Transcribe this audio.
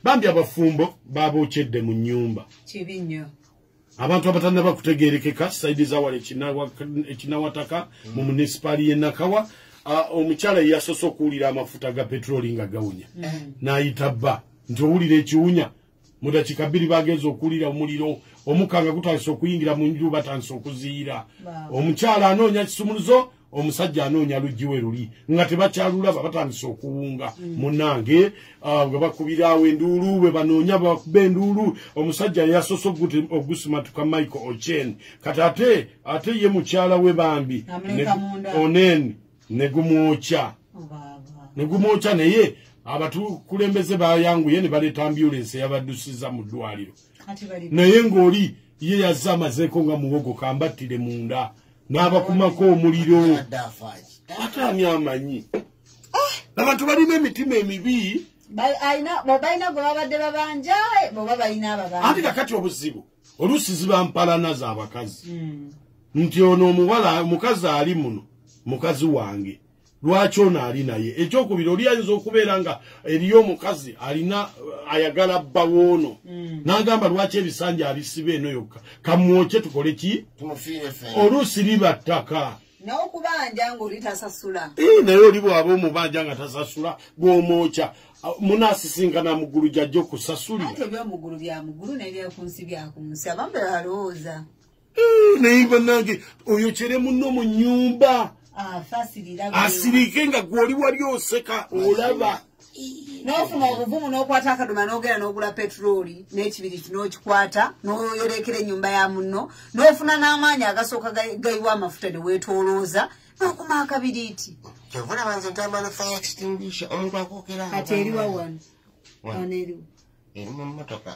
Bambi abafumbo babokyedde mu nnyumba. Kibi nnyo. Abantu abatannaba kutegeerekeka side zawala ekinawataka mu munisipaali y'e Nakawa. Omukyala yasoose okuwulira amafuta ga petroli nga gawunya, n'ayita bba nti owulira ekiwunya. Mu dakiika 2 bagenze okuwulira omuliro, omukka nga gutandise okuyingira mu nju, batandise okuziira. Omukyala anoonya kisumuluzo, omusajja anoonya luggi we luli nga tebakyalulaba, batandise okuwunga. Munnange, nga bakubiraawo enduulu, bwe banoonya bakuba enduulu. Omusajja yasoose ogusimatuka, Michael Ochen. Kati ate ye mukyala we bambi onen ne gumwokya, ne gumwokya. Naye abatukulembeze bayanguye ne baleeta ambulensi eyabaddusiza mu ddwaliro, naye ng'oli ye yazze amazeeko nga muwogo kambattire munda, n'abakumako omuliro. Ate ani amanyi, abantu balina emitima emibi. Balina gwe babadde babanja oba balina ababanja. Ate kakati obuzibu oluusi ziba mpalana z'abakazi, nti ono omuwala omukazi ali muno mukazi wange, lwaki ono ali naye? Ekyokubiri, oli ayinza okubeera nga eriyo omukazi alina ayagala bba woono, n'agamba lwaki ebisanja abisiba eno yokka, kamwokye tukole ki? Oluusi liba ttaka. N'okubanja ng'oli tasasula. Naye oli bw'aba omubanja nga tasasula, bw'omwokya munaasisinkana mu ggulu, gyajja okusasulira. Ate ebyomuggulu bya muggulu n'ebyokunsi byakunsi, abamu be balowooza. Naye bannange, oyokyere munno mu nnyumba asirike nga gw'oli wali oseka olaba. N'ofuna obuvumu n'okwata akaduma n'ogenda n'ogula petulooli n'ekibiriti n'okikwata n'oyolekera ennyumba ya munno, n'ofuna n'amaanyi agasooka gayiwa amafuta ne weetoolooza n'okuma akabiriiti. Kyova olaba nze ntambula ne fire extinguisher, omuntu akwokera. Kati eriwa wano? Wano eriwa? Eri mu mmotoka.